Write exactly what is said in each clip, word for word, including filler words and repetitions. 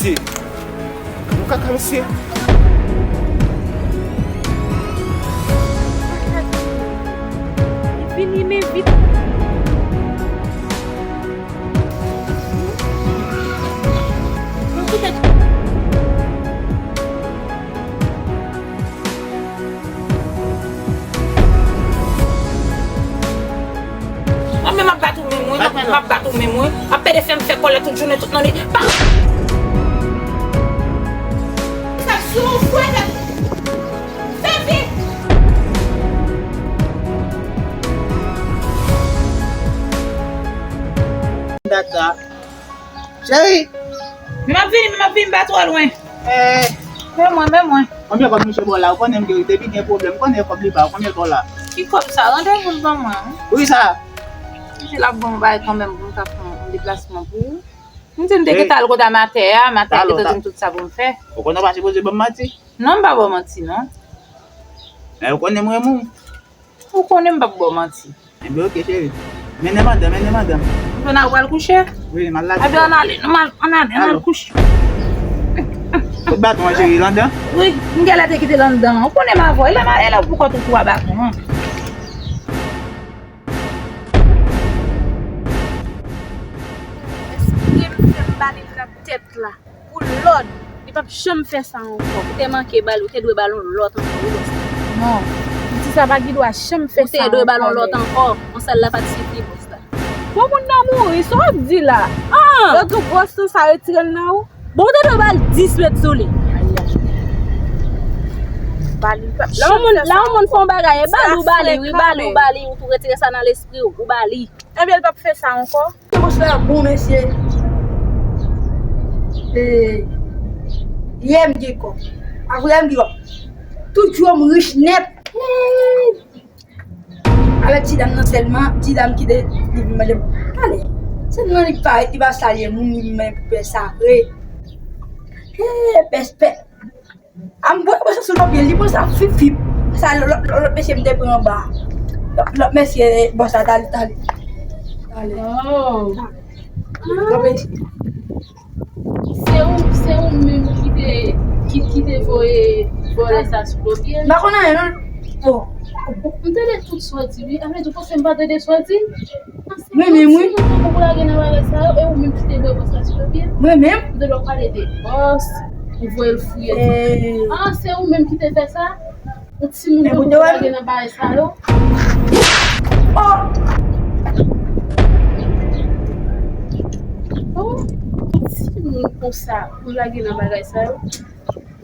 Mesye. Yon kaka, mesye. Li vini, men vit. Mwen poutèt. Mwen menm m ap bat ou menm wi, m ap, m ap bat ou menm wi. M ap pede fè m fè kòlè tout jounen, tout lane. Pa. Sa sou ou fwe, fè vit. Data. Cheri! Men m ap vini, men m ap vini, m pa twò lwen. Eh. Men mwen, men mwen. Konbyen kòb misye ba w la? Ou konnen m gen, depi gen pwoblèm, ou konnen kòb li ba w. Konbyen l ba w la? Ki kòb sa? Randevou l ban mwen. Wi, sa. Misye l ap ban m bagay kanmenm pou m ka fè yon deplasman pou ou. M di m te gentan al kote a matè a, matè a gentan di m tout sa pou m fè. Ou konnen w pa sipoze ban m manti. Non, m pa ba w manti, non. Men ou konnen m renmen w. Ou konnen m p ap ba w manti. Enben, oke, cheri. Mennen m anndan, mennen m anndan. Ou konnen w pral kouche? Wi, m al lave kò. Enben, ann ale, ann al, ann ale, ann al kouche. Kote baton an, cheri, l anndan? Wi, m genlè te kite l anndan. Ou konnen m avè w. E la, e la pou kò tou twa baton an. Espere m fè m ba li nan tèt la. Pou lòd, li p ap janm fè sa ankò. Ou te manke ba l, ou te dwe ba l yon lòt ankò, wi, bòs la. Non, piti sa pa gen dwa janm fè sa ankò. Ou te dwe ba l yon lòt ankò. Yon sèl la pa t sifi, bòs la. Bon, moun nan mouri, sa w ap di la? Ah! Yo di w gwòs lan sa retire l nan ou? Bon, ou te dwe ba l dis mèt sou li. Ba li, li p ap janm fè sa ankò. La yon moun fè yon bagay, e ba li, ou ba li, wi, ba li, ou ba li, ou tou retire sa nan lespri w, ou ba li. Ebyen, l p ap fè sa ankò. Bòs la bon, mesye. E, yè m gen kòb. Apre yè m gen kòb. Tout jou m rich nèt. Avèk ti dam nan sèlman, ti dam kite li vin mande m. Pale. Sèlman li pa, li pa salye moun, li vin mande pou pè sakre. E, pè, pè. A m voye bòs la sou lòt pye, li pran sa fip fip. Sa lòt, lòt, lòt mesye m te pran anba. Lòt, lòt mesye bòs la t ale, t ale. T ale. Oh. Lòt mesye. Se ou, se ou menm ki te, ki, ki te voye vòlè sa sou lòt pye? M pa konn anyen non. Bon. M tande tout sa w di wi. Anfen, ou panse m pa tande sa w di? Mwen menm, wi. Ou lage nan bagay sa yo, e ou menm ki te voye bòs la sou lòt pye? Mwen menm? M te dwe pale de bòs, ou voye l fouye. Eh. Ah, se ou menm ki te fè sa? Yon timoun konsa ou lage nan bagay sa yo? Oh! Oh, yon timoun konsa ou lage nan bagay sa yo?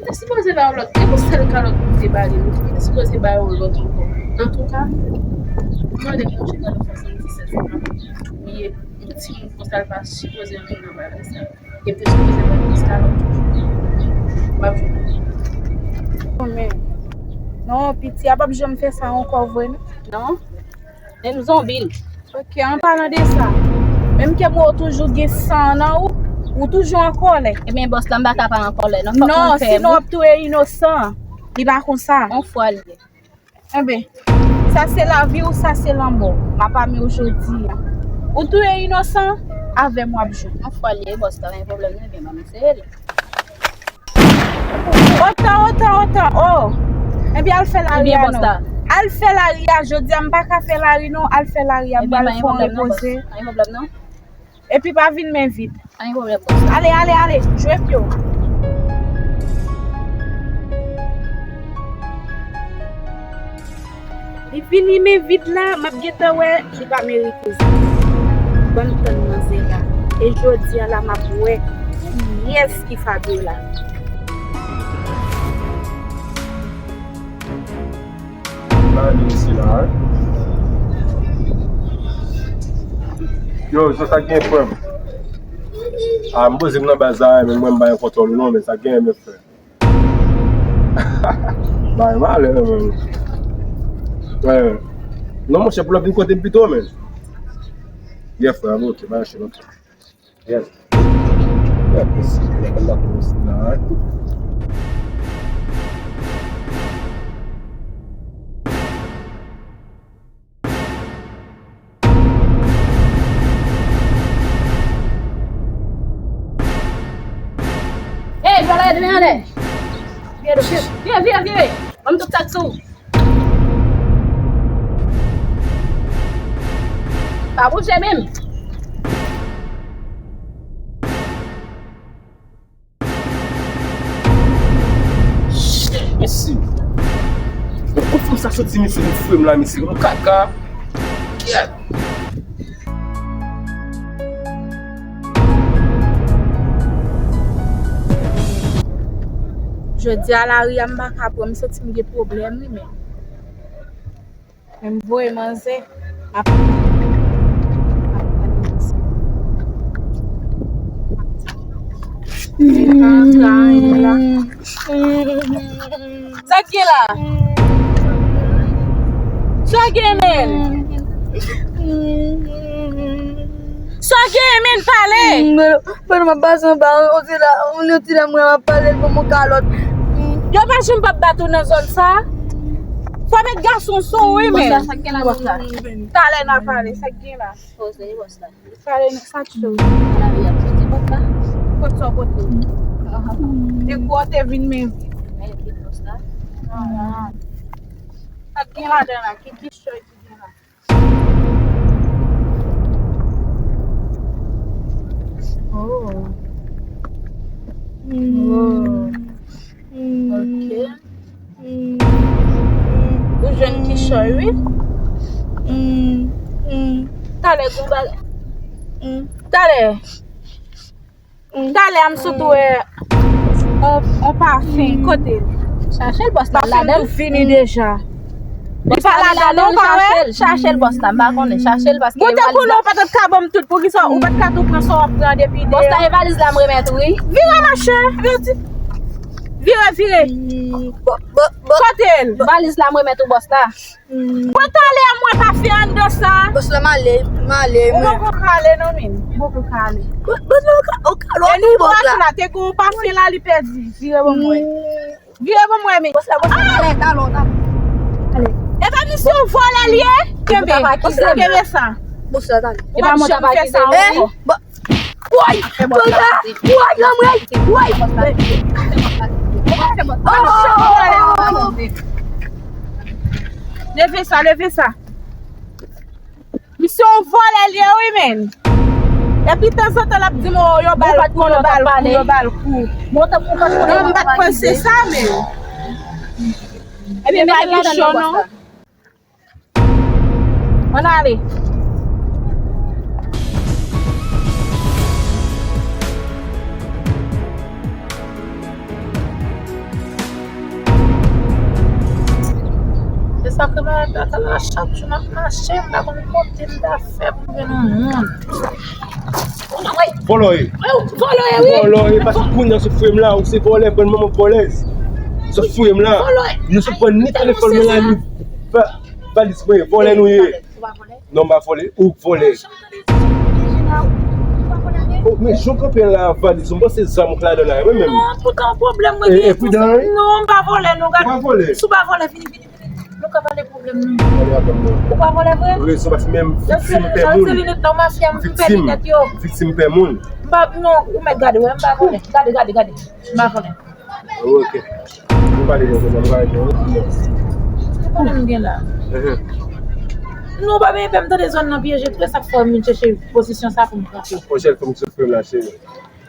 Ou te sipoze ba yo lòt. E pou sèl kalòt ou te ba li, ou te sipoze ba yo lòt ankò. Antouka, m mande Bondye gade w fè sèt septanm. Wi, yon timoun konsa l pa sipoze antre nan bagay sa. Li te sipoze ba l plis kalòt toujou. M ap jwenn. Kòmè. Non, piti a p ap janm fè sa ankò vre, non. Non. Menm zonbi l. Ok, an palan de sa, menm ke mwen ou toujou gen san nan ou, ou toujou an kòlè. Ebyen, bòs la, m pa ka pa an kòlè, non. Fòk mwen fè. Non, sinon w ap touye inosan. Li pa konsa. On fwa l ye. Enben, sa se lavi ou sa se lanmò. M ap ame w jodi a. Ou touye inosan, avè m w ap jwe. On fwa l ye, bòs la, pa gen pwoblèm, non, ebyen, ban m eseye li. Otan, otan, otan, oh! Ebyen, al fè lari a non. Al fè lari a, jodi a m pa ka fè lari non, al fè lari a, m pral fè w repoze. Ebyen, pa gen pwoblèm non, bòs. Pa gen pwoblèm non. Epi pa vin men vid. Pa gen pwoblèm, bòs. Ale, ale, ale, jwe pye w. Li vini men vid la, m ap gentan wè li pa merite sa. Ban m tann manzè la. E jodi a la, m ap wè kiyès ki Fabiola. Ba li isi la, wi. Yo, sa, sa gen, frè m? A, m poze m nan baz la, men mwen m pa gen kontwòl ou non, men sa gen, men frè. Bay malè, men. Eh. Non, monchè, pou l ap vin kote m pito, men. Yeah, frè, ok, bay chè, ok. Yes. Yeah, yes. Yeah, ban m la pou isi la, wi. Vire anlè. Vire, vire, vire, vire. Ban m tout sa k sou ou. Pa bouje menm. Shit, mesye. Bon, kot fanm sa soti, mesye, vin foure m la, mesye, yon kaka. Kyèt. Jodi a lari a m pa ka pran, m santi m gen pwoblèm wi, men. Men m voye manzè ap, ap gade manzè. Li pa antre anyen la. Sa k gen la? Sa k gen, men? Sa k gen, men, pale? Pandan m ap pase anba, on ti la, on ti la mwen ap pale l pou mwen kalòt. Yo pa janm p ap bat ou nan zòn sa. Fò met gason sou ou, wi, men. Bòs la, sa k gen la, bòs la? Talè n a pale, sa k gen la? Bòs la, e bòs la. Pale nou sa k cho. Nan lavi ap soti bòs la. Kot sa w pote? Depi w te vin men vit. Men vit bòs la. Sa k gen ladan la? Ki, ki cho ki gen la? Oh. Oh. Ok. Ou jwenn kichòy, wi. Talè, gon bagay. Talè. Talè, a m sot wè on, on pafen. Kote l? Chache l, bòs la, ladan l. Pafen tou fini deja. Li pa ladan non, pa wè? Chache l, bòs la, m pa konnen. Chache l, paske... Bon, tankou non, ou pa t ka ban m tout, poukisa ou pa t ka tou pran sa w ap pran depi deyò? Bòs la, e valiz la m remèt ou, wi. Vire, machè. Vire, vire. Kote l? Valiz la m remèt ou, bòs la. Bon, talè a m wè pafen anndan sa. Bòs la, m ale, m ale. Ou poko ka ale non, men. Ou poko ka ale. Bòs la, ou ka, ou ka, e nou bòs la. Te gen yon pafen la, li pèdi. Vire ban mwen. Vire ban mwen, men. Bòs la, bòs la, talè, talon, talon. Ale. E pa misye yon vòlè l ye? Kenbe. Kenbe sa. Bòs la, talè. Ou p ap janm fè sa ankò. Woy! Woy, woy, lanmwey! Woy! Leve sa, leve sa. Misye yon vòlè l ye wi, men. Epi tanzantan l ap di m, o, yo ba l kou, yo ba l kou, yo ba l kou. Non, m pa t panse sa, men. Ebyen, pa gen cho, non. Ann ale. Se sa ke mwen ap bat la, chak jou m ap mache, m pa konn kote m ta fè pou m jwenn yon moun. Vòlò ye. Vòlò ye, wi. Vòlò ye, paske kounye a sot foure m la, ou se vòlè, bann manman vòlèz. Sot foure m la. Vòlò ye. Yo sot pran ni telefòn mwen la, ni va-, valiz mwen, vòlè nou ye. Ou pa vòlè? Non, m pa vòlè, ou k vòlè. Oh, men jan w kanpe la, valiz, m panse zam k ladan la, mwen menm. Non, tout an pwoblèm, mwen. E, e pridan, wi. Non, m pa vòlè, non, gade. Ou pa vòlè. Si w pa vòlè, vini, vini, vini. Nou ka pale pwoblèm nou. Ou pa vòlè vre? Rezon, paske menm viktim pè moun. Retire linèt nan mafya, m pè linèt yo. Viktim pè moun. M pa, non, ou mèt gade, wè, m pa vòlè. Gade, gade, gade. M pa vòlè. Ok. Nou pale byen konsa, nou pale byen, wi. Ki pwoblèm m gen la? Mhm. Nou pa benyen pè m tande zòn nan pyeje, tou sa k fè m vin chèche pozisyon sa pou m kanpe. Yon jèn fanm ki sot foure m la, cheri.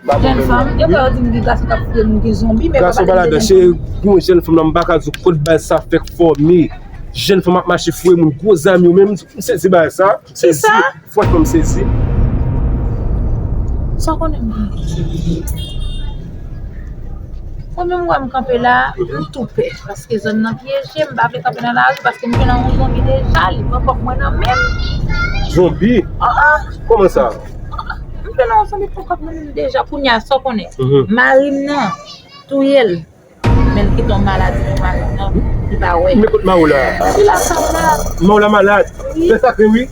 M pa konprann. Jèn fanm, yo kwè yo di m gen gason k ap foure moun, gen zonbi, men gason pa ladan, cheri, pou yon jèn fanm nan, m pa ka di w kot bagay sa fèk fòme. Jèn fanm ap mache foure moun, gwo zam yo, men m sezi bagay sa. M sezi. Franchman, m sezi. Sa w konnen m gen? Mwen menm, m wè m kanpe la, m tou pè. Paske zòn nan pyeje, m pa vle kanpe nan lari, paske m te nan yon zonbi deja, li pran kòb mwen nan men m. Zonbi? Ah, ah. Kòman sa? M te nan yon zonbi pran kòb mwen nan men m deja, kounye a, sa w konnen? Mhm. Mari m nan, touye l. Men l kite yon maladi pou mari m nan, li pa wè. Men kot mari w la? Li la, sa la. Mari w la malad? Wi. Pè sakre, wi.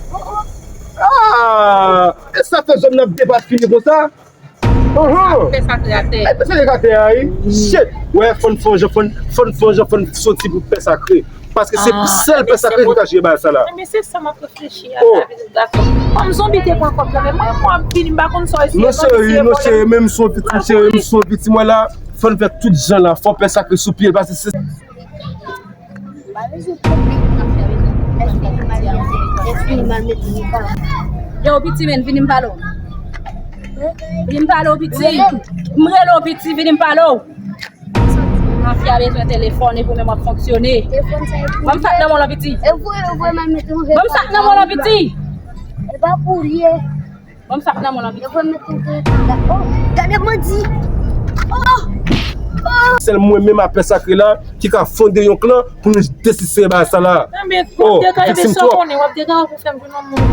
Ah, e sa fè zòn nan ap depafini konsa? Pè sakre atè. Pè sakre atè a, wi. Shit. Wè, fò n fè yon jan, fò n, fò n fè yon jan, fò n soti pou pè sakre. Paske se sèl pè sakre ki ka jere bagay sa la. Enben, se sa m ap reflechi a, sa vin gason. Kòm zonbi te pran kòb la, men mwen, mwen ap vini, m pa konn sa w eseye. Non, cheri, non, cheri, menm si w viktim, cheri, menm si w viktim, wè la. Fò n fè tout jan la, fò pè sakre sou pye l, paske se... Pa bezwen pwoblèm. Èske li mal mete, èske li mal mete li pa? Yo, piti, men, vini m pale w. Vini m pale w, piti. M rele w, piti, vini m pale w. Mafya bezwen telefòn e pou menm w ap fonksyone. Telefòn sa e pou... Ban m sa k nan men w lan, piti. E pou, e pou mal mete yon... Ban m sa k nan men w lan, piti. E pa pou li ye. Ban m sa k nan men w lan, piti. Yo fè m met yon telefòn la. Oh, gade bandi. Oh! Oh! Sèl mwen menm a pè sakre la ki ka fonde yon klan pou nou desisye bagay sa la. Ebyen, w ap degaje, sa w konnen, w ap degaje pou fè m jwenn yon moun.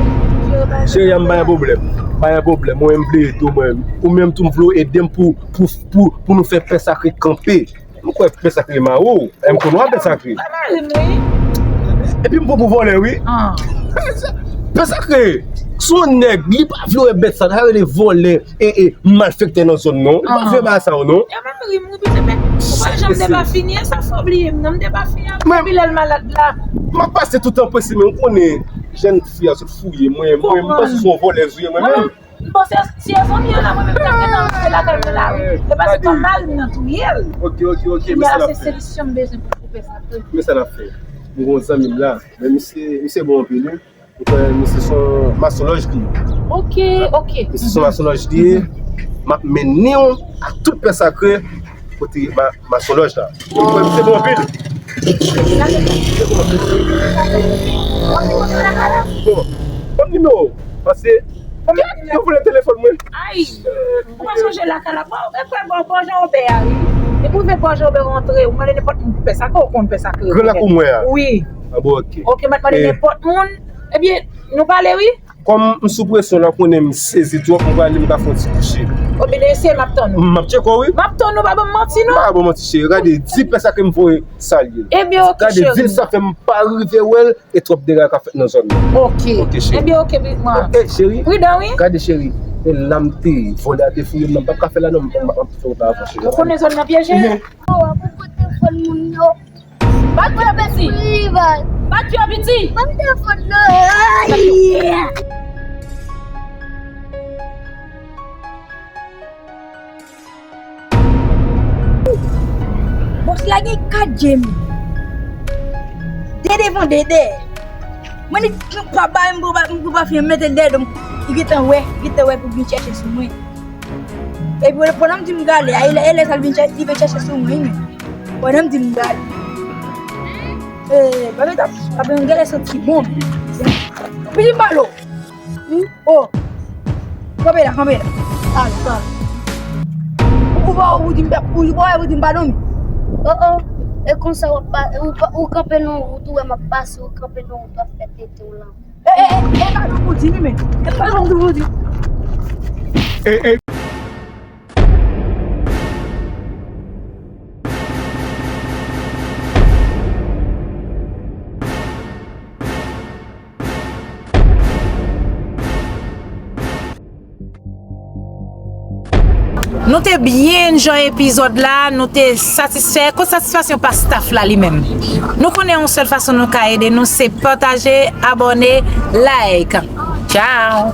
Cheri a, m pa gen pwoblèm. Pa gen pwoblèm. Mwen, m vle ede w, mwen. Ou menm tou, m vle w ede m pou, pou, pou, pou nou fè pè sakre kanpe. M kwè pè sakre mare w. E m konn w a pè sakre. Pa mare m, wi. Epi m pran pou vòlè, wi. Ah. Pè sakre, se yon nèg, li pa vle wè bèt sa, sa rele vòlè, e, e, malfektè nan zòn nan. Li pa vle bagay sa yo, non. Yo mare m, wi, piti, men ou pa janm te pa fini, e sa fò bliye m, non, m te pa fini ak Bilal malad la. M ap pase tout an prese, men ou konnen, jèn fi a sot fouye mwen, mwen, m panse se yon vòlèz ou ye, mwen menm. M panse si e zanmi an la, mwen menm t ap gentan rantre lakay mwen la, wi. E paske kòm mari m nan touye l. Ok, ok, ok, men sa n ap fè. Kounye a se solisyon m bezwen pou, pou pè sakre. Men sa n ap fè. Mwen gen yon zanmi m la, men misye, misye bon anpil, wi. Ou kwè misye se yon masonlòj li ye. Ok, ok. Misye se yon masonlòj li ye. M ap mennen w ak tout pè sakre kote ma-, masonlòj la. Ou kwè misye bon anpil? Bon, ban m nimewo w. Paske yo vòlè telefòn mwen. Ay, ou pa sonje lakay la. Bon, e kwè bò, bò Jan Wobè a, wi. Depi w rive bò Jan Wobè rantre, ou mande nenpòt moun pou pè sakre, ou konn pè sakre. Gran lakou mwen a. Wi. Ah bon, ok. Ok, m ap mande nenpòt moun. Ebyen, nou pale, wi. Kòm m sou presyon la, konnen m sezi twòp, m prale, m ka fè yon ti kouche. Oblije eseye, m ap tann ou. M ap tcheke w, wi. M ap tann ou, pa ban m manti, non. M pa ban w manti, cheri. Gade, di pè sakre m voye salye l. Ebyen, ok, cheri. Gade, di l sa fè m pa rive wè l, e twòp dega ka fèt nan zòn nan. Ok. Ok, cheri. Ebyen, ok, pi, mwen. E, cheri. Pridan, wi. Gade, cheri. E la m te, vòlè a te fouye m nan, m p ap ka fè la, non, m p ap, m p ap fè w pa avan, cheri. Ou konnen zòn nan pyeje? Ou kote fòn moun yo. Bat yo, piti. Bat yo, piti. Ban m telefòn nan. Bòs la gen kat je, men. De devan, de dèyè. Mwen di, m pa bay, m pou ba, m pou ba fè mete l dèyè do m. Li gentan wè, li gentan wè pou vin chèche sou mwen. Epi pandan m di m gale, a, e lè, e lè sa l vin chèche, li vin chèche sou mwen, men. Pandan m di m gale. E, pa met ap, ap yon gale santi bon. Piti balo. Hmm? Oh. Kanpe la, kanpe la. Al, al. Ou, ou pa, ou di m pa, ou, ou pa, ou di m pa dòmi. Oh, oh. E konsa w ap pa, ou pa, ou kanpe nan wout, ou wè m ap pase, ou kanpe nan wout, w ap fè tete w lan. E, e, e, e pa nou pou di, wi, men. E pa nou pou di. E, e. Nou te byen enjoy epizòd la, nou te satisfè. Kot satisfaksyon pa staff la li menm? Nou konnen yon sèl fason nou ka ede nou, se pataje, abòne, like. Ciao!